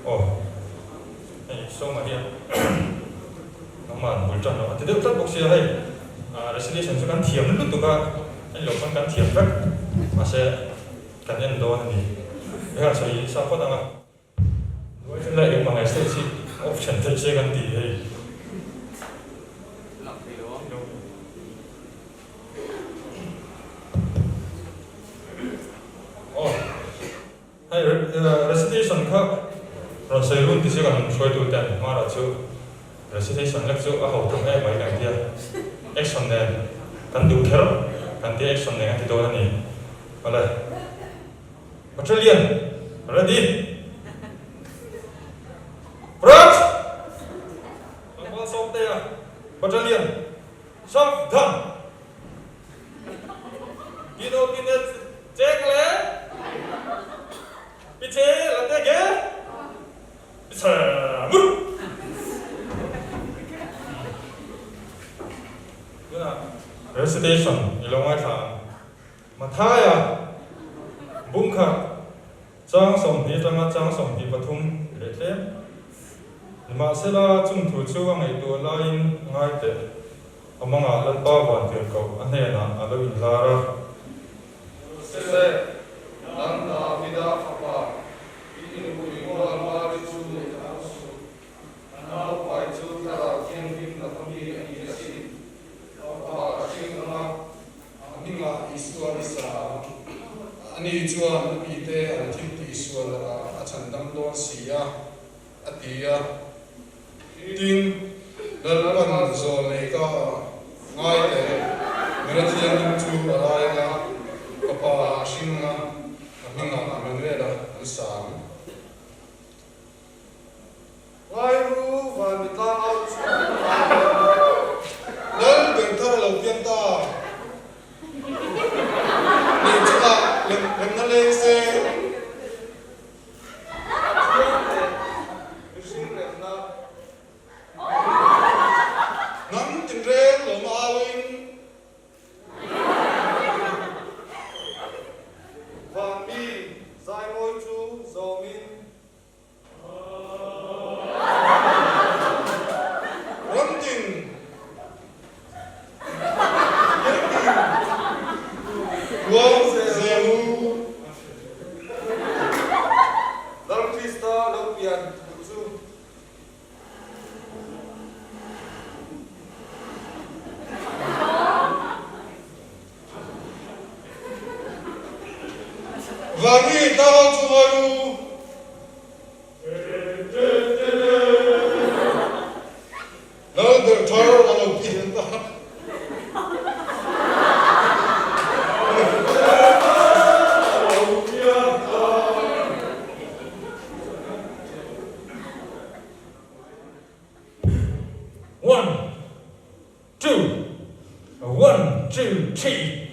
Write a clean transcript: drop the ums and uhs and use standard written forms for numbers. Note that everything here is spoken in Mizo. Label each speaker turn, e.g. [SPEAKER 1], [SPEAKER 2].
[SPEAKER 1] Aw hei Sawma hian nangmah bul tan lo a ti deuh tlat bawk sia hei recitation chu kan thiam lutuk a hei lo pawn kan thiam vek mahse kan en dawn a ni. Hei sawi sa phawt ang a. Nuai chu la engmah ngaih state hi off then theih se kan ti hei.
[SPEAKER 2] Lang thei lo ang.
[SPEAKER 1] Aw hei recitation kha rawn sawi run ti se kan hruaitu ten hmara chu recitation lek chu a ho thung em mai kan tia action nen kan duh kher kan tia action nen kan ti dawn a ni. Awle. Battalion ready Approach Tlangval Sawmtea Battalion Savdhan Kino kine chek le Piche late ge Piche mur Tunah recitation i lo ngaithla ang. Mathaia, Bungkhat, chang 20 atanga chang 23 leh tlem. Nimahsela, chung thu chu a ngaihtuah laiin ngai teh. A mangah Lalpa Vantirhkoh a hnenah a lo inlar a.
[SPEAKER 3] Josef, nang Davida fapa, i inpui mual Mari chu hlau suh. A naupai chu Thlarau Thianghlim laka mi a ni asin. Fapa a hring anga A hmingah Isua i sa a, ani chuan a mite an thil tihsual lakah a chhandam dawn si a, a ti a. Tin, Lalpan zawl nei ka ngai teh, nula thianghlim chu a lai anga, fapa a hring anga, a hmingah Emmanuela an sa ang. Ngairu van mi tlang au chu Lal ber thar a lo piang ta. Lei chungah remna leng se. Pathian leh mihring remna. Hnam tinreng lawm auin. Van mi zaimawi chu zawmin. Ramdin Luang Zelu.
[SPEAKER 4] Lal Krista lo pian thu chu.
[SPEAKER 3] Vani tlangau chu ngawi u. Lal ber thar a lo pian ta.
[SPEAKER 1] One, two, one, two, three.